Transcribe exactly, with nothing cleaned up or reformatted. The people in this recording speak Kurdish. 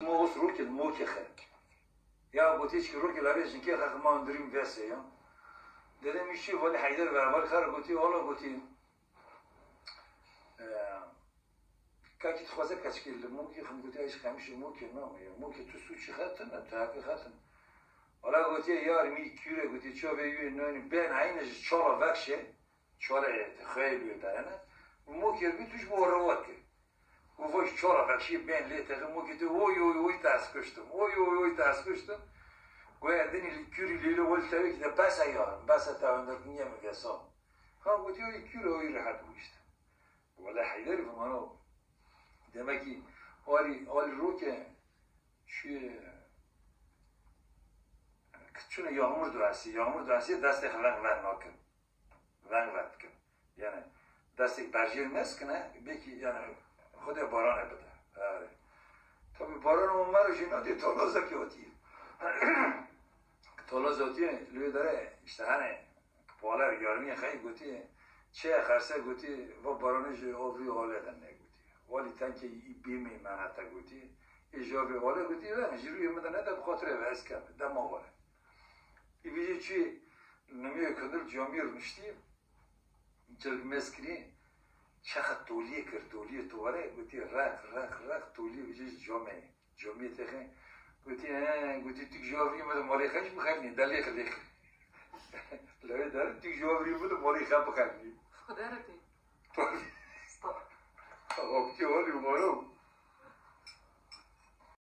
Ma os rokê, mokê xe. Ya gotî çi rokê lavê jinkê xe ma hundirîm vese ya. Dedê min şî valî Heyder ve, valî xera gotî, wala gotî. Eee, Kakî dixwaze keçikê li mokê, xin gotî, "Ay, ji qemişê mokê name ya. Mokê tu sûçî xetin e, tu heqî xetin." Wala gotî, "Yar mî kûre," gotî, "çavê wê nanî ben eyne ji çala vekşe, çala xeyê wê derene. Mokê bî tu ji bo rewat kir." Û voj çala vekşî ben lê texe mokê te, "Oy, oy, oy, te ez kuştim. Oy, oy, oy, te ez kuştim." Goya dinî li kûrî lêle wel tevekî de bes e yar, bes e te hundirkiriye min vesa. Ha gotî, "Oy kûre, oy rehet bû işte." Wele Heyderî vimano. Demekî alî, alî roke çi çûne yağmur duasî, yağmur duasî destê xwe veng ver nakin. Veng ver dikin. Yani destê berjêr meskine, belkî yani Xwedê baranê bide. Erê. Tabi baran o mero jî nadê tolozek yotî. Tolozek yotî, lê dere işte hani Paler yarmiyê xeyî gotî, çi ye xerse gotî, va baranê ji o vî hale de ne gotî. Walî tenkê î bê meymenete gotî. Ê ji o vî hale gotî, ve ji rûyê min de nede, bi xatirê ve ez kem, dema were. Î vîjê çi nimiyê kundil camiyê rûniştî, cirg mez kirî, çexe toliyê kir, toliyê tu were, gotî, req, req, req, toliyê vîjê ji camê. Comiyê têxê. Gotî, he, gotî, tu ji avrî min malê xwe jî bixelnî, delê xwe lêxê. Lewê der, tu ji avrî min malê xwe bixelnî. Xwedê re tê. Stop. Optî olî moro.